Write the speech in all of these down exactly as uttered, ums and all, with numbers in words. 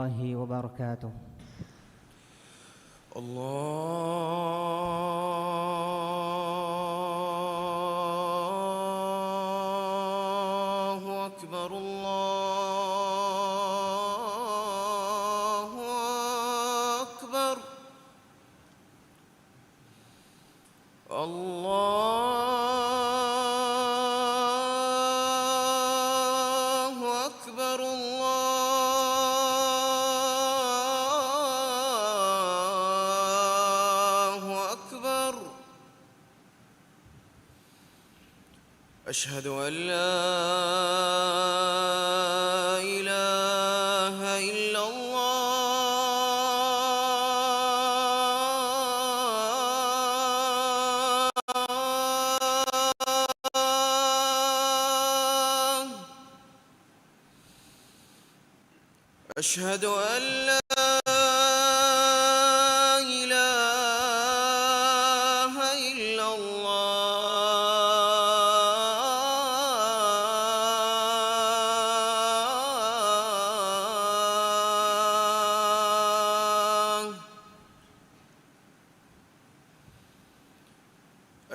الله وبركاته. الله أكبر، الله أكبر. الله أكبر، الله أكبر. أشهد أن لا إله إلا الله. أشهد أن لا إله إلا الله.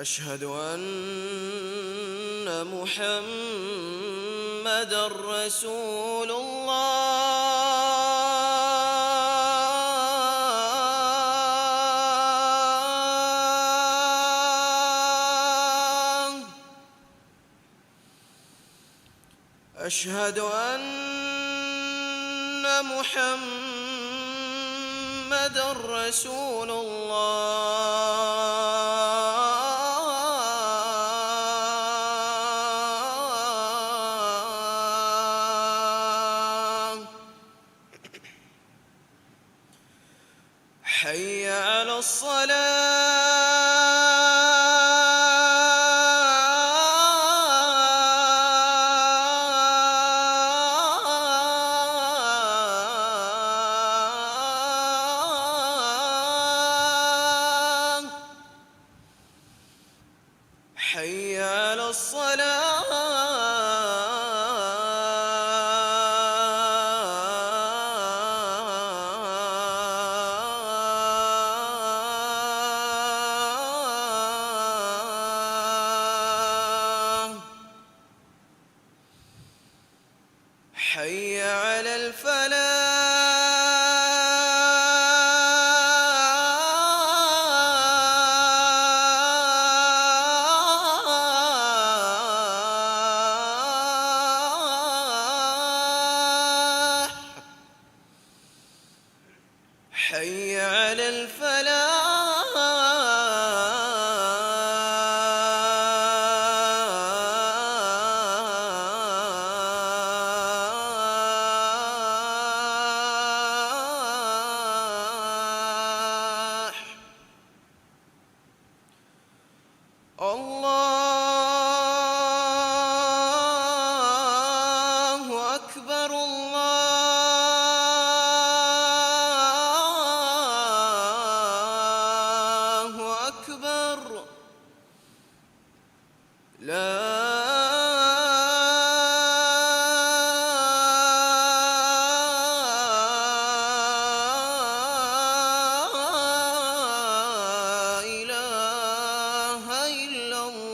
أشهد أن محمدا رسول الله. أشهد أن محمدا رسول الله. حي على الصلاة. حي على الصلاة. حي على الفلاح. حي على الفلاح. الله أكبر، الله أكبر. لا إله إلا الله.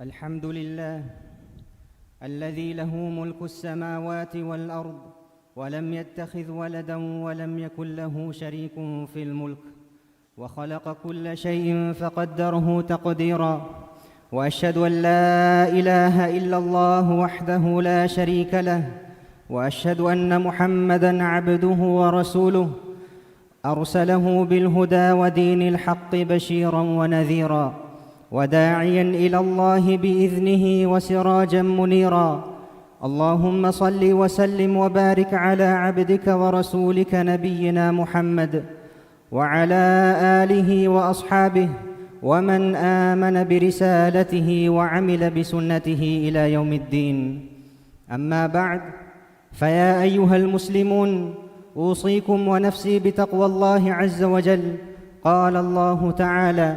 الحمد لله الذي له ملك السماوات والأرض، ولم يتخذ ولدا ولم يكن له شريك في الملك، وخلق كل شيء فقدره تقديرا. وأشهد أن لا إله إلا الله وحده لا شريك له، وأشهد أن محمدا عبده ورسوله، أرسله بالهدى ودين الحق بشيرا ونذيرا، وداعيا إلى الله بإذنه وسراجا منيرا. اللهم صل وسلم وبارك على عبدك ورسولك نبينا محمد وعلى آله وأصحابه ومن آمن برسالته وعمل بسنته إلى يوم الدين. أما بعد، فيا أيها المسلمون، أوصيكم ونفسي بتقوى الله عز وجل. قال الله تعالى: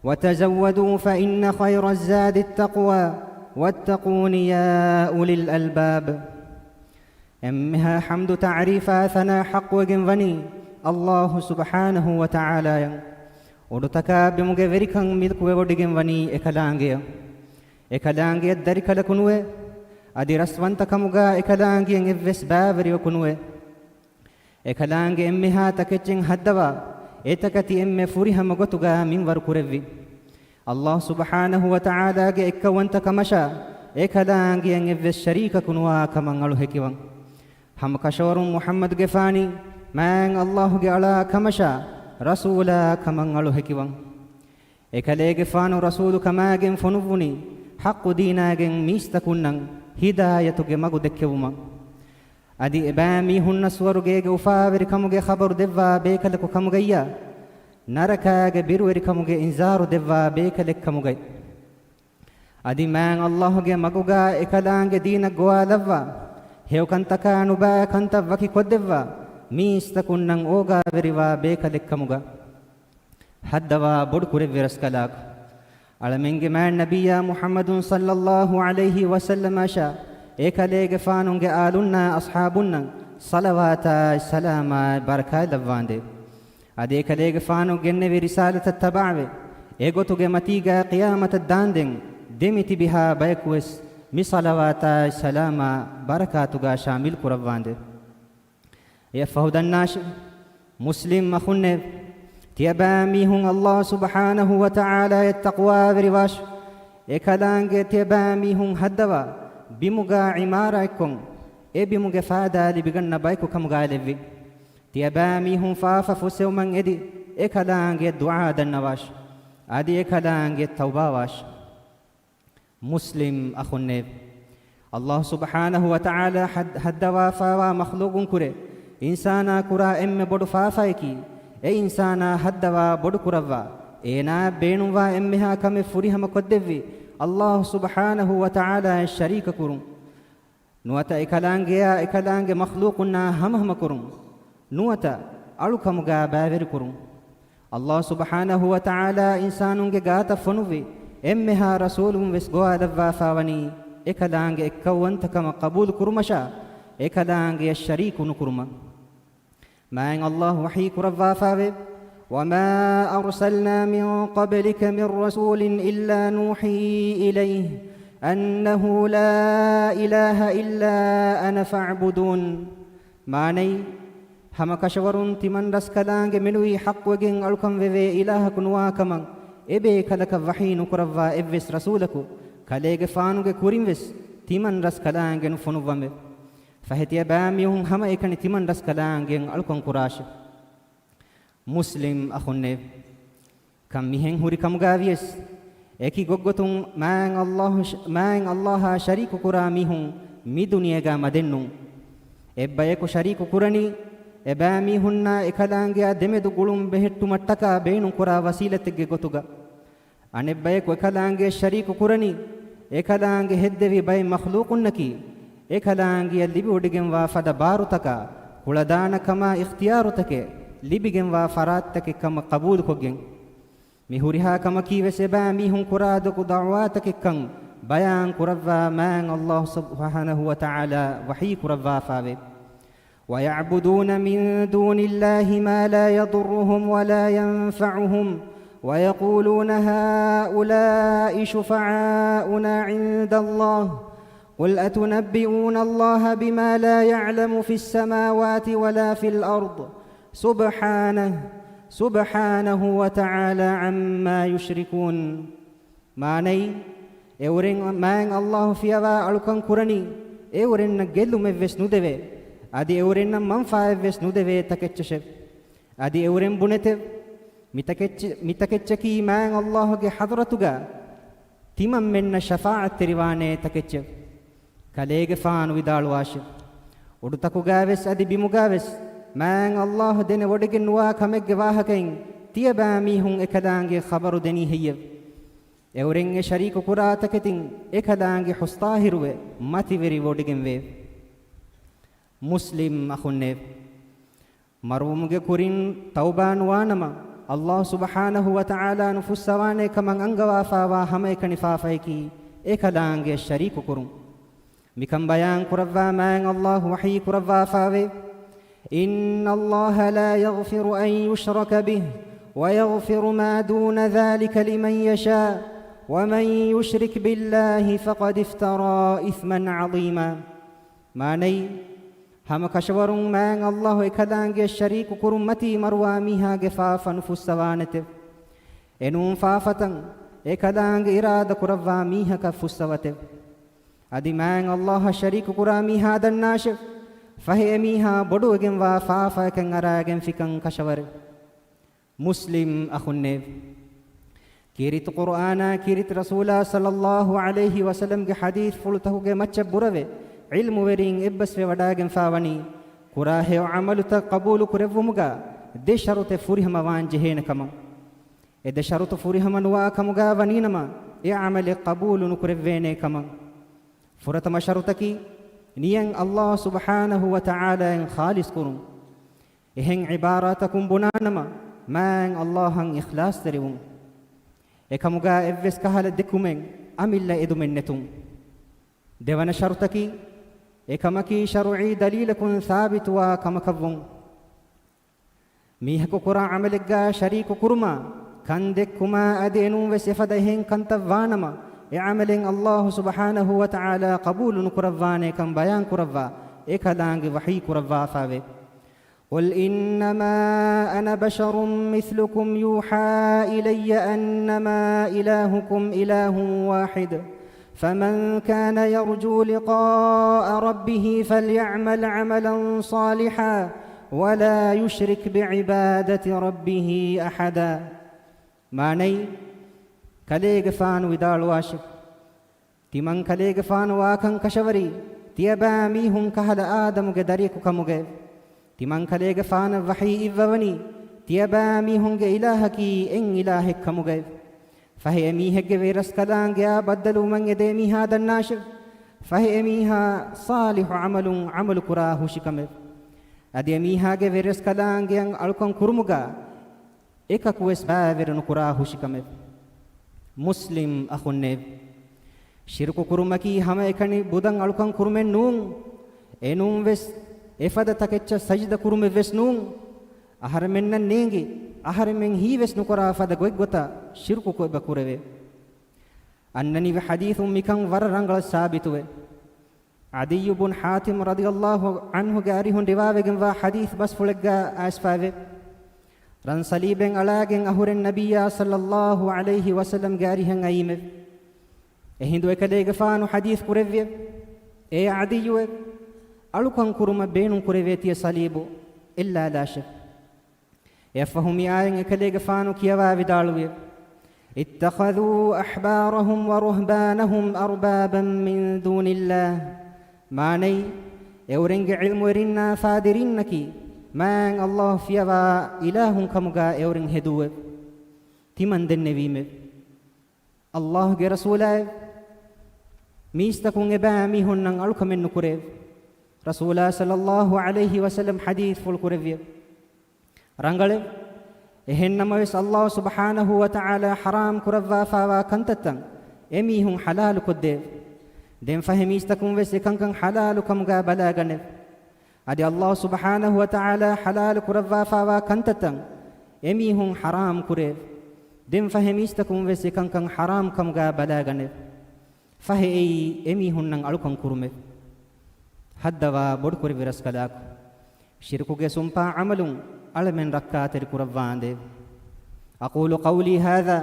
وتزودوا فإن خير الزاد التقوى واتقون يا أولي الألباب. އެންމެހާ ޙަމްދު ތަޢުރީފާ ސަނާ ޙައްޤުވެގެން ވަނީ ﷲ ސުބްޙާނަހޫ ވަތަޢާލާއަށް. އުޑުތަކާ ބިމުގެ ވެރިކަން މިލްކުވެވޮޑިގެން ވަނީ އެކަލާނގެއަށް. އެކަލާނގެއަށް ދަރިކަލަކު ނުވޭ، އަދި ރަސްވަންތަކަމުގާ އެކަލާނގެއަށް އެއްވެސް ބާވެރިވަކު ނުވޭ. އެކަލާނގެ އެންމެހާ ތަކެއްޗެއް ހައްދަވާ، އެތަކަށް ތި އެންމެ ފުރިހަމަ ގޮތުގާ މިންވަރު ކުރެއްވި. ﷲ ސުބްޙާނަހޫ ވަތަޢާލާގެ އެއްކައުވަންތަ ކަމަށާ، އެކަލާނގެއަށް އެއްވެސް ޝަރީކަކު ނުވާ ކަމަށް އަޅު ހެކިވަން. ހަމަ ކަށަވަރުން މުޙައްމަދުގެފާނީ މާތް ﷲގެ އަޅާ ކަމަށާ، ރަސޫލާ ކަމަށް އަޅު ހެކިވަން. އެކަލޭގެފާނު ރަސޫލު ކަމާގެން ފޮނުއްވުނީ ޙައްޤު ދީނާގެން މީސްތަކުންނަށް ހިދާޔަތުގެ މަގު ދެއްކެވުމަށް. އަދި އެބައިމީހުންނަށް ސުވަރުގޭގެ އުފާވެރިކަމުގެ ޚަބަރު ދެއްވާ ބޭކަލަކު ކަމުގައްޔާ، ނަރަކާގެ ބިރުވެރިކަމުގެ އިންޒާރު ދެއްވާ ބޭކަލެއް ކަމުގައި. އަދި މާތް ﷲގެ މަގުގާ އެކަލާނގެ ދީނަށް ގޮވާލައްވާ، ހެޔޮކަންތަކާ ނުބައި ކަންތައް ވަކިކޮށްދެއްވާ މީސްތަކުންނަށް އޯގާވެރިވާ ބޭކަލެއް ކަމުގަ ހައްދަވާ ބޮޑު ކުރެއްވި ރަސްކަލާކު. އަޅަމެންގެ މާތް ނަބިއްޔާ މުޙައްމަދު ޞައްލައްލާހު ޢަލައިހި ވަސައްލަމަށާ އެކަލޭގެފާނުގެ އާލުންނާ އަޞްޙާބުންނަށް ޞަލަވާތާއި ސަލާމާއި ބަރަކާތް ލައްވާނދޭ. އަދި އެކަލޭގެފާނު ގެންނެވި ރިސާލަތަށް ތަބަޢަވެ، އެގޮތުގެ މަތީގާ ޤިޔާމަތަށް ދާންދެން ދެމިތިބިހާ ބަޔަކުވެސް މި ޞަލަވާތާއި ސަލާމާ ބަރަކާތުގާ ޝާމިލް ކުރައްވާނދޭ. އެއަށްފަހު ދަންނާށި، މުސްލިމް އަޚުންނޭ، ތިޔަބައިމީހުން ﷲ ސުބްޙާނަހޫ ވަތަޢާލާއަށް ތަޤްވާވެރިވާށި. އެކަލާނގެ ތިޔަބައިމީހުން ހައްދަވާ ބިމުގާ ޢިމާރާތްކޮށް، އެ ބިމުގެ ފާދާ ލިބިގަންނަ ބަޔަކު ކަމުގާ ލެއްވި. ތިޔަބައިމީހުން ފާފަ ފުއްސެވުމަށް އެދި، އެކަލާނގެއަށް ދުޢާ ދަންނަވާށި. އަދި އެކަލާނގެއަށް ތައުބާވާށި. މުސްލިމް އަޚުންނޭ، ﷲ ސުބްޙާނަހޫ ވަތަޢާލާ ހައް-، ހައްދަވާފާވާ މަޚްލޫޤުންކުރެ، އިންސާނާ ކުރާ އެންމެ ބޮޑު ފާފައަކީ، އެ އިންސާނާ ހައްދަވާ ބޮޑުކުރައްވާ، އޭނާއަށް ބޭނުންވާ އެންމެހާ ކަމެއް ފުރިހަމަ ކޮށްދެއްވި، ﷲ ސުބްޙާނަހޫ ވަތަޢާލާއަށް ޝަރީކުކުރުން. ނުވަތަ އެކަލާނގެއާ އެކަލާނގެ މަޚްލޫޤުންނާ ހަމަހަމަކުރުން. ނުވަތަ އަޅުކަމުގާ ބައިވެރިކުރުން. ﷲ ސުބްޙާނަހޫ ވަތަޢާލާ އިންސާނުންގެ ގާތަށް ފޮނުއްވި އެންމެހާ ރަސޫލުން ވެސް ގޮވާލައްވާފާވަނީ، އެކަލާނގެ އެއްކައުވަންތަކަމަށް ޤަބޫލުކުރުމަށާ، އެކަލާނގެއަށް ޝަރީކު ނުކުރުމަށް. މާތް ﷲ ވަޙީ ކުރައްވާފާވޭ، وما أرسلنا من قبلك من رسول إلا نوحي إليه أنه لا إله إلا أنا فاعبدون. މާނައީ، ހަމަކަށަވަރުން ތިމަން ރަސްކަލާނގެ މެނުވީ ޙައްޤުވެގެން އަޅުކަން ވެވޭ އިލާހަކު ނުވާ ކަމަށް، އެބޭކަލަކަށް ވަޙީ ނުކުރައްވާ އެއްވެސް ރަސޫލަކު، ކަލޭގެފާނުގެ ކުރިން ވެސް ތިމަން ރަސްކަލާނގެ ނުފޮނުއްވަމެވެ. ފަހެ ތިޔަބައިމީހުން ހަމައެކަނި ތިމަން ރަސްކަލާނގެއަށް އަޅުކަން ކުރާށި. މުސްލިމް އަޚުންނޭ، ކަން މިހެން ހުރި ކަމުގާ ވިޔަސް، އެކި ގޮތްގޮތުން މާތް ﷲ، މާތް ﷲއާ ޝަރީކު ކުރާ މީހުން މި ދުނިޔޭގާ މަދެއްނޫން. އެއްބަޔަކު ޝަރީކު ކުރަނީ، އެބައިމީހުންނާ އެކަލާނގެއާ ދެމެދު ގުޅުން ބެހެއްޓުމަށްޓަކާ ބޭނުންކުރާ ވަސީލަތެއްގެ ގޮތުގަ. އަނެއްބަޔަކު އެކަލާނގެއަށް ޝަރީކު ކުރަނީ، އެކަލާނގެ ހެއްދެވި ބައެއް މަޚްލޫޤުންނަކީ، އެކަލާނގެއަށް ލިބިވޮޑިގެންވާ ފަދަ ބާރުތަކާ، ކުޅަދާނަކަމާ އިޚްތިޔާރުތަކެއް، ލިބިގެންވާ ފަރާތްތަކެއް ކަމަށް ޤަބޫލުކޮށްގެން. މި ހުރިހާ ކަމަކީ ވެސް އެބައިމީހުން ކުރާ ދޮގު ދަޢުވާތަކެއްކަން ބަޔާން ކުރައްވާ މާތް ﷲ ސުބްޙާނަހޫ ވަތަޢާލާ ވަޙީ ކުރައްވާފާވޭ. ويعبدون من دون الله ما لا يضرهم ولا ينفعهم ويقولون هؤلاء شفعاؤنا عند الله قل أتنبئون الله بما لا يعلم في السماوات ولا في الأرض سبحانه، سبحانه وتعالى عما يشركون. މާނައީ، އެއުރެން މާތް ﷲ ފިޔަވާ އަޅުކަން ކުރަނީ، އެއުރެންނަށް ގެއްލުމެއްވެސް ނުދެވޭ، އަދި އެއުރެންނަށް މަންފާއެއްވެސް ނުދެވޭ ތަކެއްޗަށެވެ. އަދި އެއުރެން ބުނެތެވެ. މިތަކެއްޗ-، މިތަކެއްޗަކީ މާތް ﷲގެ ޙަޟްރަތުގަ ތިމަންމެންނަށް ޝަފާޢަތްތެރިވާނޭ ތަކެއްޗެވެ. ކަލޭގެފާނު ވިދާޅުވާށެވެ. އުޑުތަކުގައިވެސް އަދި ބިމުގައިވެސް މާތް ﷲ ދެނެވޮޑިގެން ނުވާ ކަމެއްގެ ވާހަކައިން ތިޔަބައިމީހުން އެކަލާނގެ ޚަބަރު ދެނީ ހެއްޔެވެ؟ އެއުރެން އެ ޝަރީކު ކުރާ ތަކެތިން އެކަލާނގެ ހުސްޠާހިރުވެ މަތިވެރިވޮޑިގެންވޭ. މުސްލިމް އަޚުންނޭވެ! މަރުވުމުގެ ކުރިން ތައުބާ ނުވާނަމަ، ﷲ ސުބްޙާނަހޫ ވަތަޢާލާ ނުފުއްސަވާނޭ ކަމަށް އަންގަވާފާވާ ހަމައެކަނި ފާފައަކީ އެކަލާނގެ ޝަރީކު ކުރުން. މިކަން ބަޔާން ކުރައްވާ މާތް ﷲ ވަޙީ ކުރައްވާފާވޭ، إن الله لا يغفر أن يشرك به ويغفر ما دون ذلك لمن يشاء ومن يشرك بالله فقد افترى إثما عظيما. މާނައީ، ހަމަ ކަށަވަރުން މާތް ﷲ އެކަލާނގެ ޝަރީކު ކުރުންމަތީ މަރުވާ މީހާގެ ފާފަ ނުފުއްސަވާނެތެވެ. އެނޫން ފާފަތައް އެކަލާނގެ އިރާދަ ކުރައްވާ މީހަކަށް ފުއްސަވަތެވެ. އަދި މާތް ﷲއަށް ޝަރީކު ކުރާ މީހާ ދަންނާށެވެ. ފަހެ އެމީހާ ބޮޑުވެގެންވާ ފާފައަކަށް އަރާގެން ފިކަން ކަށަވަރެވެ. މުސްލިމް އަޚުންނޭވެ! ކީރިތި ޤުރުއާނާ ކީރިތި ރަސޫލާ ޞައްލައްލާހު ޢަލައިހި ވަސައްލަމްގެ ޙަދީޘްފުޅުތަކުގެ މައްޗަށް ބުރަވެ، ޢިލްމުވެރީން އެއްބަސްވެވަޑާގެންފާވަނީ، ކުރާ ހެޔޮ ޢަމަލުތައް ޤަބޫލު ކުރެއްވުމުގަ ދެ ޝަރުޠެއް ފުރިހަމަވާން ޖެހޭނެ ކަމަށް. އެ ދެ ޝަރުޠު ފުރިހަމަ ނުވާ ކަމުގަ ވަނީނަމަ، އެ ޢަމަލެއް ޤަބޫލު ނުކުރެއްވޭނޭ ކަމަށް. ފުރަތަމަ ޝަރުޠަކީ، ނިޔަތް ﷲ ސުބްޙާނަހޫ ވަތަޢާލާއަށް ޚާލިޞް ކުރުން. އެހެން ޢިބާރާތަކުން ބުނާނަމަ، މާތް ﷲއަށް އިޚްލާޞްތެރިވުން. އެކަމުގަ އެއްވެސް ކަހަލަ ދެކުމެއް އަމިއްލަ އެދުމެއް ނެތުން. ދެވަނަ ޝަރުޠަކީ، އެކަމަކީ ޝަރުޢީ ދަލީލަކުން ސާބިތުވާ ކަމަކަށްވުން. މީހަކު ކުރާ ޢަމަލެއްގަ ޝަރީކު ކުރުމާ، ކަން ދެއްކުމާ އަދި އެނޫންވެސް އެފަދަ އެހެން ކަންތައް ވާނަމަ، އެ ޢަމަލެއް ﷲ ސުބްޙާނަހޫ ވަތަޢާލާ ޤަބޫލު ނުކުރައްވާނޭކަން ބަޔާން ކުރައްވާ، އެކަލާނގެ ވަޙީ ކުރައްވާފާވޭ. قل إنما أنا بشر مثلكم يوحى إلي أنما إلهكم إله واحد فمن كان يرجو لقاء ربه فليعمل عملا صالحا ولا يشرك بعبادة ربه أحدا. މާނައީ، ކަލޭގެފާނު ވިދާޅުވާށެވެ. ތިމަން ކަލޭގެފާނު ވާކަން ކަށަވަރީ، ތިޔަބައިމީހުން ކަހަލަ އާދަމުގެ ދަރިޔަކު ކަމުގައެވެ. ތިމަން ކަލޭގެފާނަށް ވަޙީ އިއްވަވަނީ، ތިޔަބައިމީހުންގެ އިލާހަކީ އެއް އިލާހެއް ކަމުގައެވެ. ފަހެ އެމީހެއްގެ ވެރިރަސްކަލާނގެއާ ބައްދަލުވުމަށް އެދޭ މީހާ ދަންނާށެވެ. ފަހެ އެމީހާ ޞާލިޙު ޢަމަލުން ޢަމަލު ކުރާ ހުށިކަމެވެ. އަދި އެމީހާގެ ވެރިރަސްކަލާނގެއަށް އަޅުކަން ކުރުމުގަ އެކަކުވެސް ބައިވެރި ނުކުރާ ހުށިކަމެވެ. މުސްލިމް އަޚުންނޭވެ! ޝިރުކު ކުރުމަކީ ހަމައެކަނި ބުދަށް އަޅުކަން ކުރުމެއް ނޫން. އެނޫންވެސް އެފަދަ ތަކެއްޗަށް ސަޖިދަ ކުރުމެއްވެސް ނޫން. އަހަރެމެންނަށް ނޭނގި، އަހަރެމެން ހީވެސް ނުކުރާ ފަދަ ގޮތްގޮތަށް ޝިރުކު ކުއެބަ ކުރެވޭ. އަންނަނިވި ޙަދީޘުން މިކަން ވަރަށް ރަނގަޅަށް ސާބިތުވޭ. ޢަދިއްޔު ބުން ޙާތިމް ރަޟިޔަﷲ ޢަންހުގެ އަރިހުން ރިވާވެގެންވާ ޙަދީޘް ބަސްފުޅެއްގަ އައިސްފައެވެ. ރަން ޞަލީބެއް އަޅާގެން އަހުރެން ނަބިއްޔާ ޞައްލަﷲ ޢަލައިހި ވަސައްލަމްގެ އަރިހަށް އައީމެވެ. އެހިނދު އެކަލޭގެފާނު ޙަދީޘް ކުރެއްވިއެވެ. އޭ ޢަދިއްޔުއެވެ! އަޅުކަން ކުރުމަށް ބޭނުން ކުރެވޭ ތިޔަ ޞަލީބު އެއްލާލާށެވެ. އެއަށްފަހު މި އާޔަތް އެކަލޭގެފާނު ކިޔަވާ ވިދާޅުވިއެވެ. اتخذوا أحبارهم ورهبانهم أربابا من دون الله. މާނައީ، އެއުރެންގެ ޢިލްމުވެރިންނާ ފާދިރީންނަކީ، މާތް ﷲ ފިޔަވާ އިލާހުން ކަމުގަ އެއުރެން ހެދޫއެވެ. ތިމަން ދެންނެވީމެވެ. ﷲގެ ރަސޫލާއެވެ! މީސްތަކުން އެބައިމީހުންނަށް އަޅުކަމެއް ނުކުރެއެވެ. ރަސޫލާ ޞައްލަﷲ ޢަލައިހި ވަސައްލަމް ޙަދީޘްފުޅު ކުރެއްވިއެވެ. ރަނގަޅެވެ. އެހެންނަމަވެސް، ﷲ ސުބްޙާނަހޫ ވަތަޢާލާ ޙަރާމް ކުރައްވާފާވާ ކަންތައްތައް އެމީހުން ޙަލާލުކޮށްދެއެވެ. ދެން ފަހެ މީސްތަކުން ވެސް އެކަންކަން ޙަލާލު ކަމުގަ ބަލާގަނެވެ. އަދި ﷲ ސުބްޙާނަހޫ ވަތަޢާލާ ޙަލާލު ކުރައްވާފާވާ ކަންތައްތައް އެމީހުން ޙަރާމް ކުރެއެވެ. ދެން ފަހެ މީސްތަކުން ވެސް އެކަންކަން ޙަރާމް ކަމުގަ ބަލާގަނެވެ. ފަހެ އެއީ އެމީހުންނަށް އަޅުކަން ކުރުމެވެ. ހައްދަވާ ބޮޑުކުރެއްވި ރަސްކަލާކޮ! ޝިރުކުގެ ސުންޕާ ޢަމަލުން އަޅަމެން ރައްކާތެރި ކުރައްވާނދޭވެ. أقول قولي هذا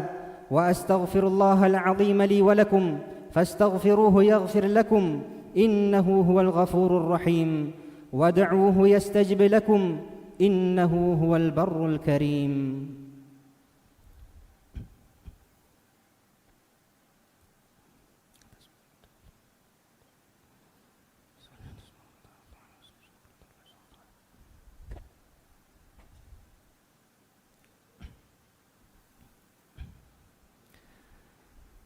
وأستغفر الله العظيم لي ولكم فاستغفروه يغفر لكم إنه هو الغفور الرحيم وادعوه يستجب لكم إنه هو البر الكريم.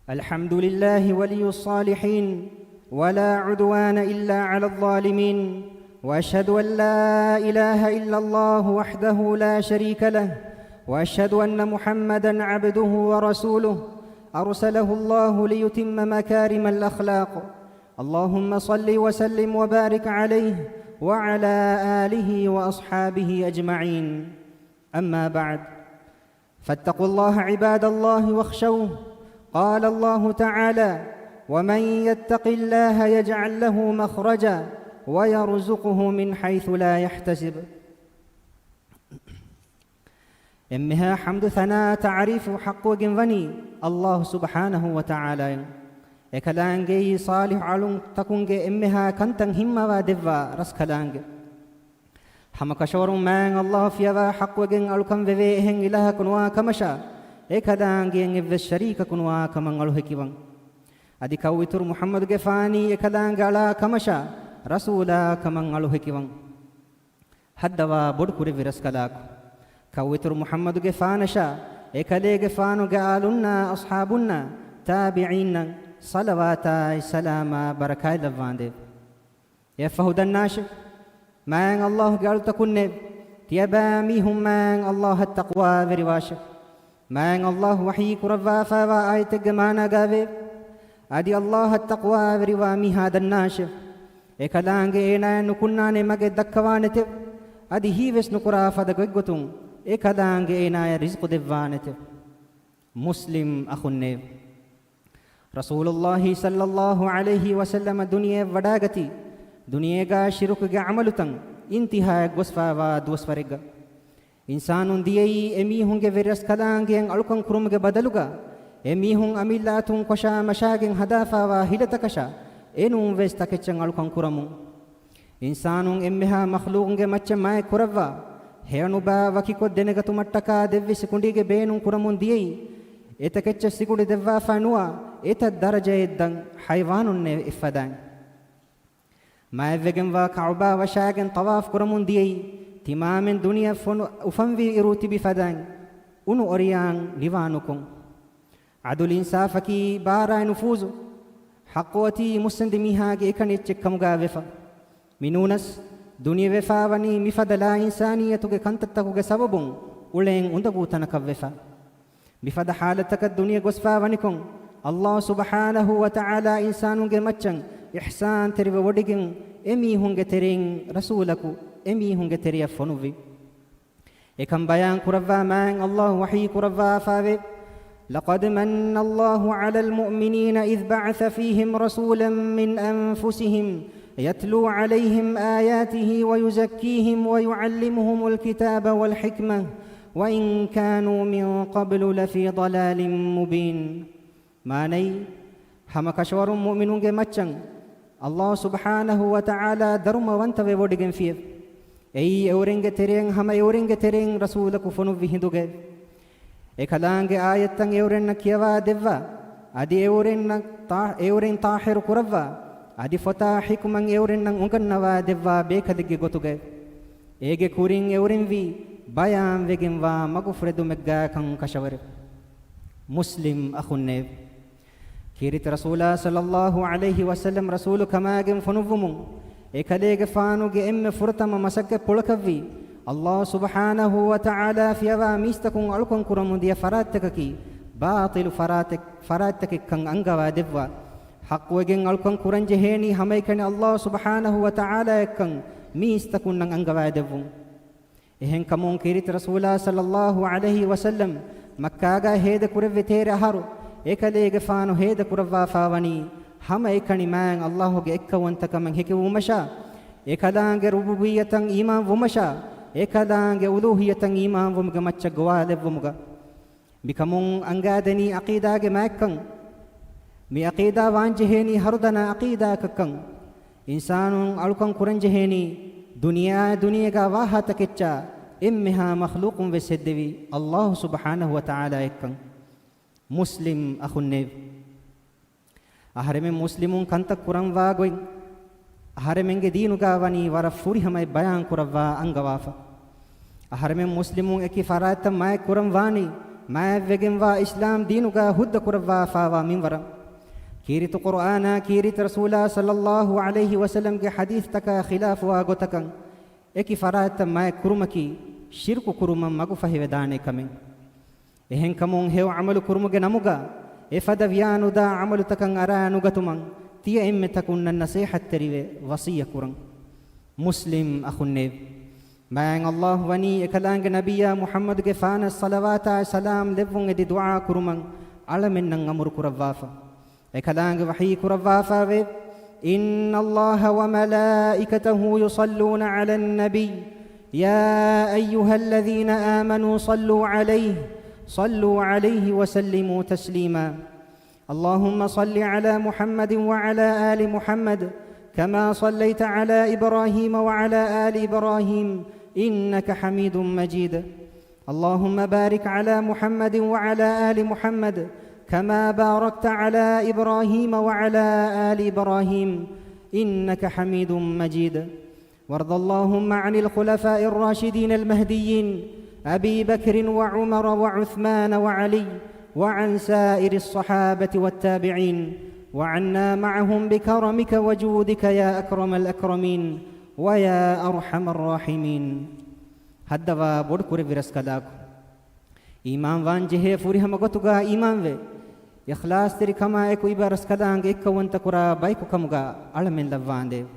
الحمد لله ولي الصالحين، ولا عدوان إلا على الظالمين، وأشهد أن لا إله إلا الله وحده لا شريك له، وأشهد أن محمدا عبده ورسوله، أرسله الله ليتم مكارم الأخلاق. اللهم صل وسلم وبارك عليه وعلى آله وأصحابه أجمعين. أما بعد، فاتقوا الله عباد الله واخشوه. قال الله تعالى: ومن يتق الله يجعل له مخرجا ويرزقه من حيث لا يحتسب. އެންމެހާ ޙަމްދު ޘަނާ ތަޢުރީފު ޙައްޤުވެގެން ވަނީ ﷲ ސުބްޙާނަހޫ ވަތަޢާލާއަށް. އެކަލާނގެއީ ޞާލިޙު އަޅުންތަކުންގެ އެންމެހާ ކަންތައް ހިންމަވާ ދެއްވާ ރަސްކަލާނގެ. ހަމަ ކަށަވަރުން މާތް ﷲ ފިޔަވާ ޙައްޤުވެގެން އަޅުކަން ވެވޭ އެހެން އިލާހަކު ނުވާ ކަމަށާ، އެކަލާނގެއަށް އެއްވެސް ޝަރީކަކު ނުވާ ކަމަށް އަޅު ހެކިވަން. އަދި ކައުއިތުރު މުޙައްމަދުގެފާނީ އެކަލާނގެ އަޅާ ކަމަށާ، ރަސޫލާ ކަމަށް އަޅު ހެކިވަން. ހައްދަވާ ބޮޑު ކުރެއްވި ރަސްކަލާކު. ކައުއިތުރު މުޙައްމަދުގެފާނަށާ، އެކަލޭގެފާނުގެ އާލުންނާ، އަޞްޙާބުންނާ، ތާބިޢީންނަށް ޞަލަވާތާއި ސަލާމާ ބަރަކާތް ލައްވާނދޭވެ. އެއަށްފަހު ދަންނާށެވެ. މާތް ﷲ ގެ އަޅުތަކުންނޭވެ! ތިޔަބައިމީހުން މާތް ﷲ އަށް ތަޤްވާވެރިވާށެވެ. މާތް ﷲ ވަޙީ ކުރައްވާފައިވާ އާޔަތެއްގެ މާނާގައިވޭ، އަދި ﷲ އަށް ތަޤްވާވެރިވާ މީހާ ދަންނާށެވެ. އެކަލާނގެ އޭނާޔަށް ނުކުންނާނެ މަގެއް ދައްކަވާނެތެވެ. އަދި ހީވެސް ނުކުރާ ފަދަ ގޮތްގޮތުން އެކަލާނގެ އޭނާޔަށް ރިޒުޤު ދެއްވާނެތެވެ. މުސްލިމް އަޚުންނޭވެ! ރަސޫލުﷲ ޞައްލަﷲ ޢަލައިހި ވަސައްލަމަ ދުނިޔެއަށް ވަޑާގަތީ، ދުނިޔޭގަ ޝިރުކުގެ ޢަމަލުތައް އިންތިހާއަށް ގޮސްފައިވާ ދުވަސްވަރެއްގަ. އިންސާނުން ދިޔައީ އެމީހުންގެ ވެރިރަސްކަލާނގެއަށް އަޅުކަން ކުރުމުގެ ބަދަލުގަ، އެމީހުން އަމިއްލަ އަތުން ކޮށާ މަށާގެން ހަދާފައިވާ ހިލަތަކަށާ އެނޫންވެސް ތަކެއްޗަށް އަޅުކަން ކުރަމުން. އިންސާނުން އެންމެހާ މަޚްލޫޤުންގެ މައްޗަށް މާތް ކުރައްވާ، ހެޔޮނުބާ ވަކިކޮށް ދެނެގަތުމަށްޓަކާ ދެއްވި ސިކުނޑީގެ ބޭނުން ކުރަމުން ދިޔައީ، އެތަކެއްޗަށް ސިކުނޑި ދެއްވާފަ ނުވާ، އެތައް ދަރަޖައެއް ދަށް ޙައިވާނުންނޭ އެއްފަދައިން. މާތްވެގެންވާ ކަޢުބާ ވަށާގެން ޠަވާފު ކުރަމުން ދިޔައީ، ތިމާމެން ދުނިޔެ ފޮނު އުފަންވި އިރު ތިބި ފަދައިން، އުނު އޮރިޔާން ނިވާނުކޮށް. ޢަދުލު އިންސާފަކީ ބާރާއި ނުފޫޒު، ޙައްޤު އޮތީ މުއްސަނދި މީހާގެ އެކަނި އެއްޗެއް ކަމުގަ ވެފަ. މިނޫނަސް، ދުނިޔެ ވެފަ ވަނީ މިފަދަ ލާ އިންސާނިއްޔަތުގެ ކަންތައްތަކުގެ ސަބަބުން އުޅެން އުނދަގޫ ތަނަކަށް ވެފަ. މިފަދަ ޙާލަތަކަށް ދުނިޔެ ގޮސްފަ ވަނިކޮށް، ﷲ ސުބްޙާނަހޫ ވަތަޢާލާ އިންސާނުންގެ މައްޗަށް އިޙްސާންތެރިވެވޮޑިގެން އެމީހުންގެ ތެރެއިން ރަސޫލަކު އެމީހުންގެ ތެރެއަށް ފޮނުއްވި. އެކަން ބަޔާން ކުރައްވާ މާތް ﷲ ވަޙީ ކުރައްވާފައެވެ. لقد من الله على المؤمنين إذ بعث فيهم رسولا من أنفسهم يتلو عليهم آياته ويزكيهم ويعلمهم الكتاب والحكمة وإن كانوا من قبل لفي ضلال مبين. މާނައީ، ހަމަ ކަށަވަރުން މުއުމިނުންގެ މައްޗަށް ﷲ ސުބްޙާނަހޫ ވަތަޢާލާ ދަރުމަވަންތަވެވޮޑިގެންފިއެވެ. އެއީ އެއުރެންގެ ތެރެއިން ހަމަ އެއުރެންގެ ތެރެއިން ރަސޫލަކު ފޮނުއްވި ހިނދުގައެވެ. އެކަލާނގެ އާޔަތްތައް އެއުރެންނަށް ކިޔަވާ ދެއްވާ، އަދި އެއުރެންނަށް ތާ-، އެއުރެން ޠާހިރު ކުރައްވާ، އަދި ފޮތާ ޙިކުމަތް އެއުރެންނަށް އުނގަންނަވާ ދެއްވާ ބޭކަލެއްގެ ގޮތުގައެވެ. އޭގެ ކުރިން އެއުރެންވީ ބަޔާންވެގެންވާ މަގުފުރެދުމެއްގާކަން ކަށަވަރެވެ. މުސްލިމް އަޚުންނޭވެ! ކީރިތި ރަސޫލާ ޞައްލައްލާހު ޢަލައިހި ވަސައްލަމް ރަސޫލު ކަމާގެން ފޮނުއްވުމުން، އެކަލޭގެފާނުގެ އެންމެ ފުރަތަމަ މަސައްކަތްޕުޅަކަށްވީ، ﷲ ސުބްޙާނަހޫ ވަތަޢާލާ ފިޔަވާ މީސްތަކުން އަޅުކަން ކުރަމުން ދިޔަ ފަރާތްތަކަކީ، ބާޠިލު ފަރާތެއް، ފަރާތްތަކެއްކަން އަންގަވާ ދެއްވާ. ޙައްޤުވެގެން އަޅުކަން ކުރަންޖެހޭނީ ހަމައެކަނި ﷲ ސުބްޙާނަހޫ ވަތަޢާލާއަށްކަން މީސްތަކުންނަށް އަންގަވާ ދެއްވުން. އެހެންކަމުން ކީރިތި ރަސޫލާ ޞައްލައްލާހު ޢަލައިހި ވަސައްލަމް މައްކާގަ ހޭދަކުރެއްވި ތޭރަ އަހަރު އެކަލޭގެފާނު ހޭދަކުރައްވާފަ ވަނީ ހަމައެކަނި މާތް ﷲ ގެ އެއްކައުވަންތަކަމަށް ހެކިވުމަށާ، އެކަލާނގެ ރުބޫބިއްޔަތަށް އީމާންވުމަށާ، އެކަލާނގެ އުލޫހިއްޔަތަށް އީމާންވުމުގެ މައްޗަށް ގޮވާލެއްވުމުގަ. މިކަމުން އަންގާދެނީ ޢަޤީދާގެ މާތްކަން. މި ޢަޤީދާ ވާންޖެހޭނީ ހަރުދަނާ ޢަޤީދާއަކަށްކަން. އިންސާނުން އަޅުކަން ކުރަންޖެހޭނީ ދުނިޔެއާއި ދުނިޔޭގަ ވާހާތަކެއްޗާ އެންމެހާ މަޚްލޫޤުން ވެސް ހެއްދެވި ﷲ ސުބްޙާނަހޫ ވަތަޢާލާއަށްކަން. މުސްލިމް އަޚުންނޭވެ! އަހަރެމެން މުސްލިމުން ކަންތައް ކުރަންވާ ގޮތް އަހަރެމެންގެ ދީނުގަ ވަނީ ވަރަށް ފުރިހަމައަށް ބަޔާން ކުރައްވާ އަންގަވާފަ. އަހަރެމެން މުސްލިމުން އެކި ފަރާތްތައް މާތް ކުރަން ވާނީ މާތްވެގެންވާ އިސްލާމް ދީނުގަ ހުއްދަ ކުރައްވާފާވާ މިންވަރަށް. ކީރިތި ޤުރުއާނާ، ކީރިތި ރަސޫލާ ޞައްލައްލާހު ޢަލައިހި ވަސައްލަމްގެ ޙަދީޘްތަކާ ޚިލާފުވާ ގޮތަކަށް އެކި ފަރާތްތައް މާތް ކުރުމަކީ ޝިރުކު ކުރުމަށް މަގުފަހިވެދާނެ ކަމެއް. އެހެންކަމުން ހެޔޮ ޢަމަލު ކުރުމުގެ ނަމުގަ އެފަދަ ވިޔާނުދާ ޢަމަލުތަކަށް އަރާ ނުގަތުމަށް ތިޔަ އެންމެ ތަކުންނަށް ނަޞޭޙަތްތެރިވެ ވަޞިއްޔަތް ކުރަން. މުސްލިމް އަޚުންނޭވެ! މާތް ﷲ ވަނީ އެކަލާނގެ ނަބިއްޔާ މުޙައްމަދުގެ ފާނަށް ޞަލަވާތާ ސަލާމް ލެއްވުން އެދި ދުޢާ ކުރުމަށް އަޅަމެންނަށް އަމުރު ކުރައްވާފަ. އެކަލާނގެ ވަޙީ ކުރައްވާފައެވެ. إن الله وملائكته يصلون على النبي يا أيها الذين آمنوا صلوا عليه صلوا عليه وسلموا تسليما. اللهم صل على محمد وعلى آل محمد كما صليت على إبراهيم وعلى آل إبراهيم إنك حميد مجيد. اللهم بارك على محمد وعلى آل محمد كما باركت على إبراهيم وعلى آل إبراهيم إنك حميد مجيد. وارض اللهم عن الخلفاء الراشدين المهديين أبي بكر وعمر وعثمان وعلي وعن سائر الصحابة والتابعين وعنا معهم بكرمك وجودك يا أكرم الأكرمين ويا أرحم الراحمين. ހައްދަވާ ބޮޑު ކުރެއްވި ރަސްކަލާކޮ! އީމާންވާން ޖެހޭ ފުރިހަމަ ގޮތުގަ އީމާންވެ، އިޚްލާޞްތެރިކަމާ އެކު އިބަ ރަސްކަލާނގެ އެއްކައުވަންތަ ކުރާ ބަޔަކު ކަމުގަ އަޅަމެން ލައްވާނދޭވެ.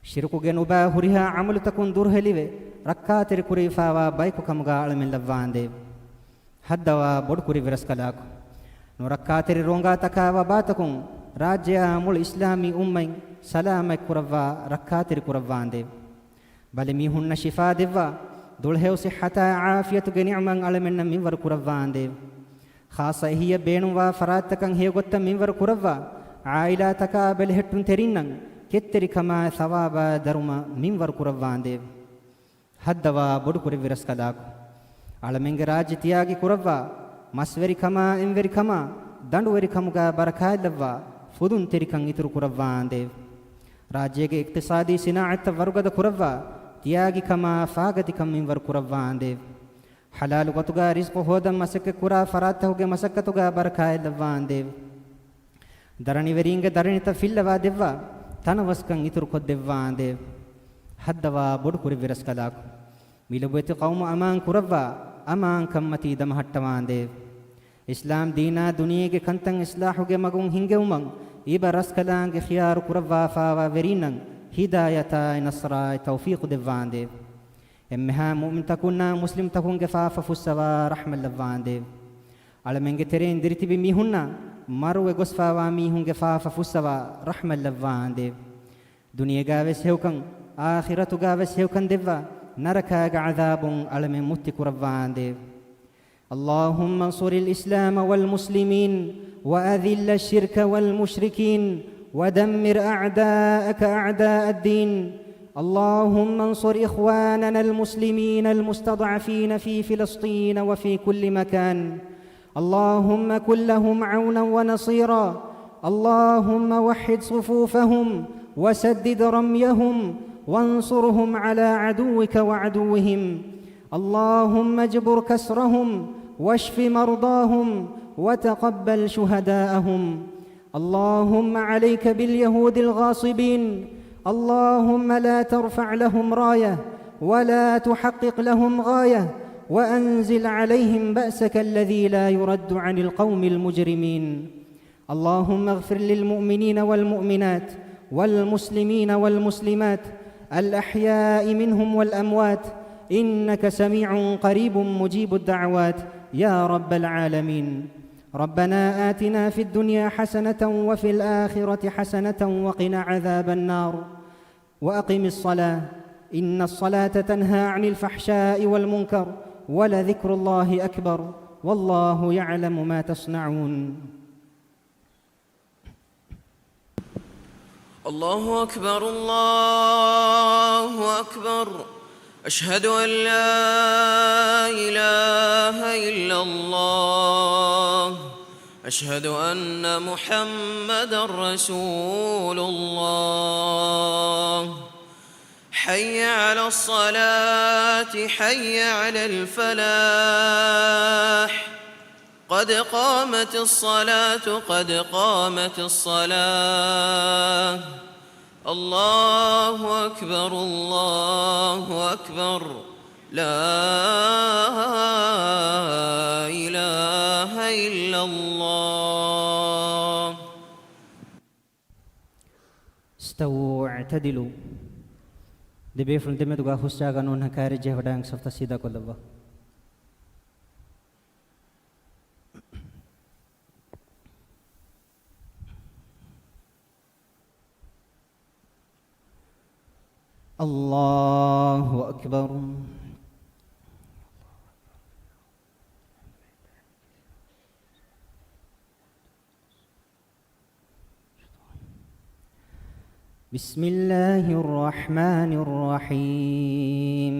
ޝިރުކުގެ ނުބާ ހުރިހާ ޢަމަލުތަކުން ދުރުހެލިވެ، ރައްކާތެރި ކުރެވިފާވާ ބަޔަކު ކަމުގަ އަޅަމެން ލައްވާނދޭވެ. ހައްދަވާ ބޮޑު ކުރެއްވި ރަސްކަލާކޮ! ނުރައްކާތެރި ރޯނގާތަކާ ވަބާތަކުން ރާއްޖެއާ މުޅި އިސްލާމީ އުއްމަތް ސަލާމަތް ކުރައްވާ، ރައްކާތެރި ކުރައްވާނދޭވެ. ބަލި މީހުންނަށް ޝިފާ ދެއްވާ، ދުޅަހެޔޮ ޞިއްޙަތާ ޢާފިޔަތުގެ ނިޢުމަތް އަޅަމެންނަށް މިންވަރު ކުރައްވާނދޭވެ. ޚާއްޞަ އެހީއަށް ބޭނުންވާ ފަރާތްތަކަށް ހެޔޮގޮތަށް މިންވަރު ކުރައްވާ، ޢާއިލާތަކާ ބެލެހެއްޓުންތެރިންނަށް ކެތްތެރިކަމާ ޘަވާބާ ދަރުމަ މިންވަރު ކުރައްވާނދޭވެ. ހައްދަވާ ބޮޑު ކުރެއްވި ރަސްކަލާކޮ! އަޅަމެންގެ ރާއްޖެ ތިޔާގި ކުރައްވާ، މަސްވެރިކަމާ، އެންވެރިކަމާ، ދަނޑުވެރިކަމުގަ ބަރަކާތްލައްވާ، ފުދުންތެރިކަން އިތުރު ކުރައްވާނދޭވެ. ރާއްޖޭގެ އިޤްތިޞާދީ ޞިނާޢަތްތައް ވަރުގަދަ ކުރައްވާ، ތިޔާގިކަމާ، ފާގަތިކަން މިންވަރު ކުރައްވާނދޭވެ. ޙަލާލު ގޮތުގަ ރިޒްޤު ހޯދަން މަސައްކަތްކުރާ ފަރާތްތަކުގެ މަސައްކަތުގަ ބަރަކާތްލައްވާނދޭވެ. ދަރަނިވެރީންގެ ދަރަނިތައް ފިއްލަވާ ދެއްވާ، ތަނަވަސްކަން އިތުރުކޮށްދެއްވާނދޭވެ. ހައްދަވާ ބޮޑު ކުރެއްވި ރަސްކަލާކޮ! މިލޮބުވެތި ޤައުމު އަމާން ކުރައްވާ، އަމާންކަންމަތީ ދަމަހައްޓަވާނދޭވެ. އިސްލާމް ދީނާ ދުނިޔޭގެ ކަންތައް އިޞްލާޙުގެ މަގުން ހިންގެވުމަށް އިބަ ރަސްކަލާނގެ ޚިޔާރު ކުރައްވާފާވާ ވެރީންނަށް ހިދާޔަތާއި ނަޞްރާއި ތައުފީޤު ދެއްވާނދޭވެ. އެންމެހާ މުއުމިންތަކުންނާ މުސްލިމްތަކުންގެ ފާފަ ފުއްސަވާ ރަޙްމަތްލައްވާނދޭވެ. އަޅަމެންގެ ތެރެއިން ދިރިތިބި މީހުންނާ މަރުވެ ގޮސްފާވާ މީހުންގެ ފާފަ ފުއްސަވާ ރަޙްމަތްލައްވާނދޭވެ. ދުނިޔޭގަވެސް ހެޔޮކަން، އާޚިރަތުގަވެސް ހެޔޮކަން ދެއްވާ، ނަރަކާގެ ޢަޛާބުން އަޅަމެން މުއްތި ކުރައްވާނދޭވެ. اللهم انصر الإسلام والمسلمين وأذل الشرك والمشركين ودمر أعداءك أعداء الدين. اللهم انصر إخواننا المسلمين المستضعفين في فلسطين وفي كل مكان. اللهم كن لهم عونا ونصيرا. اللهم وحد صفوفهم وسدد رميهم وانصرهم على عدوك وعدوهم. اللهم اجبر كسرهم واشف مرضاهم وتقبل شهداءهم. اللهم عليك باليهود الغاصبين. اللهم لا ترفع لهم راية ولا تحقق لهم غاية وأنزل عليهم بأسك الذي لا يرد عن القوم المجرمين. اللهم اغفر للمؤمنين والمؤمنات والمسلمين والمسلمات الأحياء منهم والأموات إنك سميع قريب مجيب الدعوات يا رب العالمين. ربنا آتنا في الدنيا حسنة وفي الآخرة حسنة وقنا عذاب النار. وأقم الصلاة إن الصلاة تنهى عن الفحشاء والمنكر ولذكر الله أكبر والله يعلم ما تصنعون. الله أكبر، الله أكبر. أشهد أن لا إله إلا الله. أشهد أن محمدا رسول الله. حي على الصلاة، حي على الفلاح، قد قامت الصلاة، قد قامت الصلاة. الله أكبر، الله أكبر، لا إله إلا الله. اسْتَوُوا وَاعْتَدِلُوا. ދެބޭފުޅުން ދެމެދުގަ ހުސްޖާގަ ނޫން ކާރި ޖެހިވަޑައިގެން ސަފުތައް ސީދާކޮށްލައްވާ. الله أكبر. بسم الله الرحمن الرحيم.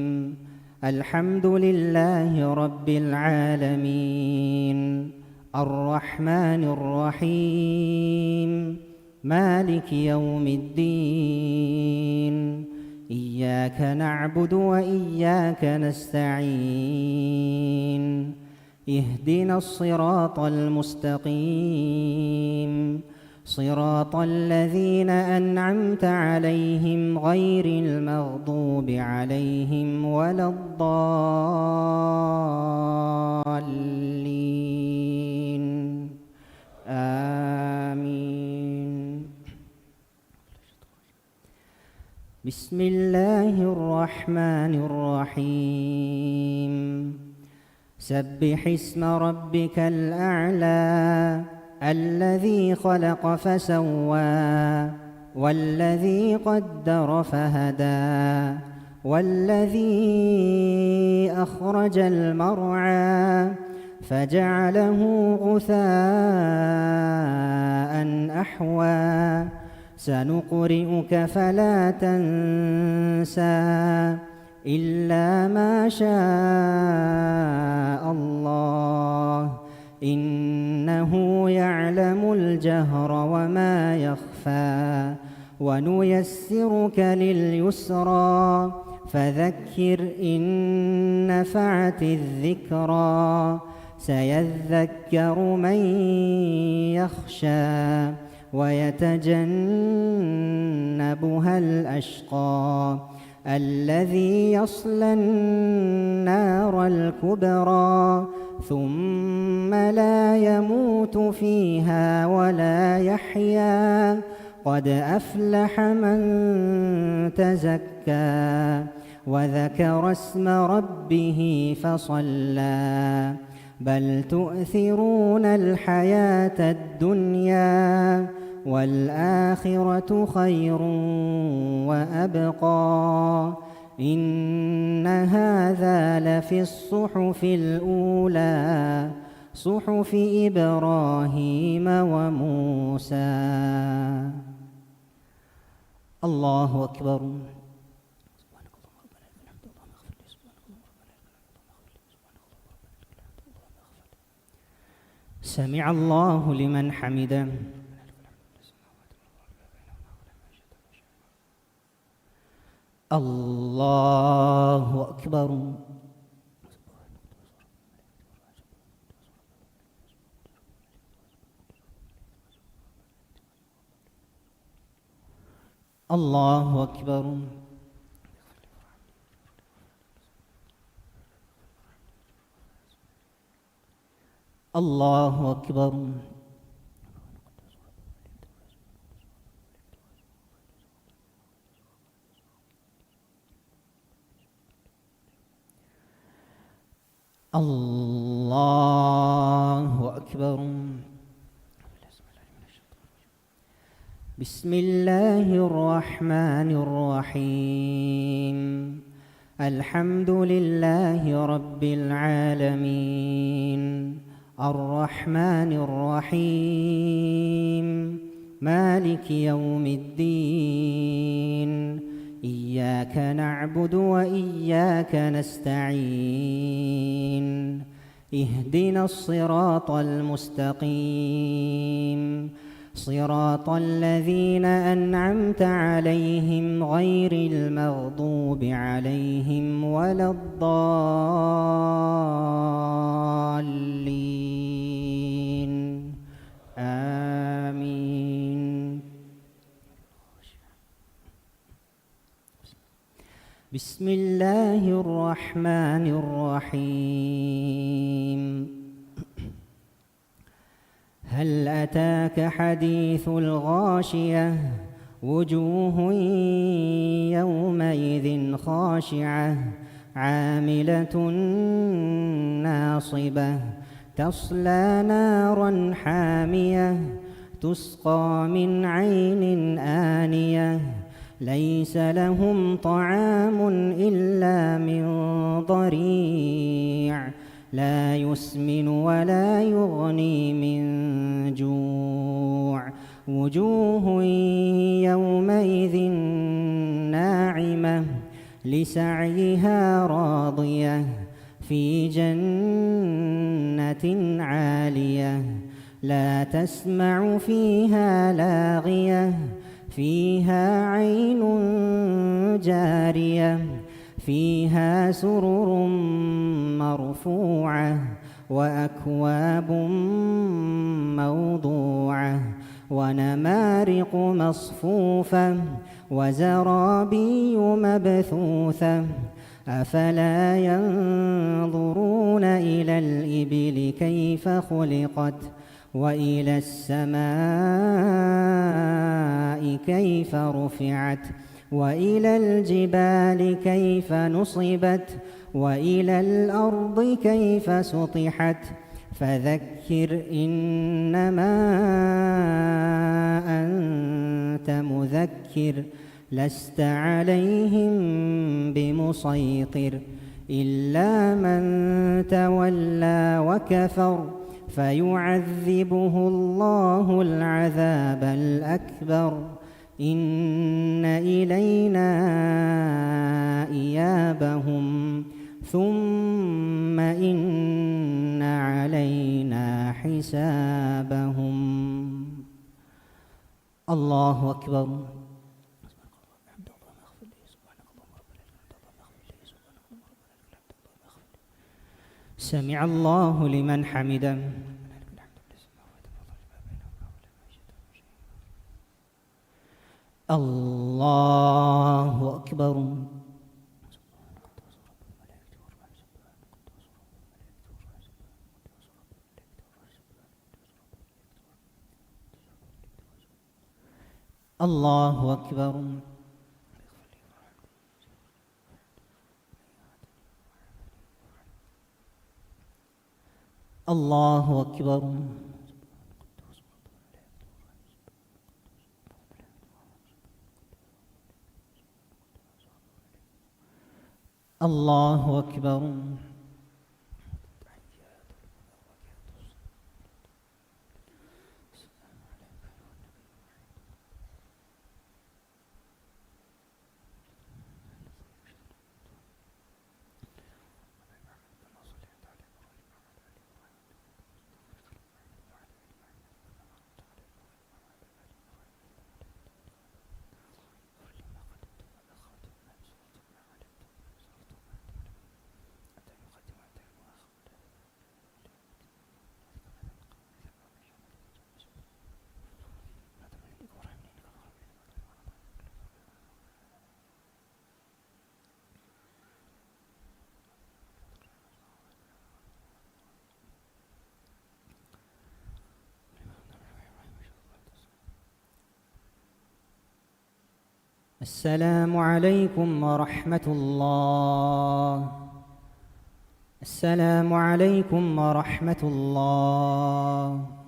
الحمد لله رب العالمين. الرحمن الرحيم. مالك يوم الدين. إياك نعبد وإياك نستعين. اهدنا الصراط المستقيم. صراط الذين أنعمت عليهم غير المغضوب عليهم ولا الضالين. آمين. بسم الله الرحمن الرحيم. سبح اسم ربك الأعلى. الذي خلق فسوى. والذي قدر فهدى. والذي أخرج المرعى. فجعله غثاء أحوى. سنقرئك فلا تنسى. إلا ما شاء الله. إنه يعلم الجهر وما يخفى. ونيسرك لليسرى. فذكر إن نفعت الذكرى. سيذكر من يخشى. ويتجنبها الأشقى. الذي يصلى النار الكبرى. ثم لا يموت فيها ولا يحيا. قد أفلح من تزكى. وذكر اسم ربه فصلى. بل تؤثرون الحياة الدنيا. والآخرة خير وأبقى. إن هذا لفي الصحف الأولى. صحف إبراهيم وموسى. الله أكبر. سمع الله لمن حمده. الله أكبر. الله أكبر. الله أكبر. الله أكبر. بسم الله الرحمن الرحيم. الحمد لله رب العالمين. الرحمن الرحيم. مالك يوم الدين. إياك نعبد وإياك نستعين. اهدنا الصراط المستقيم. صراط الذين أنعمت عليهم غير المغضوب عليهم ولا الضالين. آمين. بسم الله الرحمن الرحيم. هل أتاك حديث الغاشية؟ وجوه يومئذ خاشعة، عاملة ناصبة، تصلى نارا حامية، تسقى من عين آنية، ليس لهم طعام إلا من ضريع، لا يسمن ولا يغني من جوع. وجوه يومئذ ناعمة، لسعيها راضية، في جنة عالية، لا تسمع فيها لاغية، فيها عين جارية، فيها سرر مرفوعة، وأكواب موضوعة، ونمارق مصفوفة، وزرابي مبثوثة. أفلا ينظرون إلى الإبل كيف خلقت، وإلى السماء كيف رفعت، وإلى الجبال كيف نصبت، وإلى الأرض كيف سطحت. فذكر إنما أنت مذكر، لست عليهم بمسيطر، إلا من تولى وكفر، فيعذبه الله العذاب الأكبر، إن إلينا إيابهم، ثم إن علينا حسابهم. الله أكبر. سمع الله لمن حمده. الله أكبر. الله أكبر. الله أكبر. الله أكبر. السلام عليكم ورحمة الله. السلام عليكم ورحمة الله.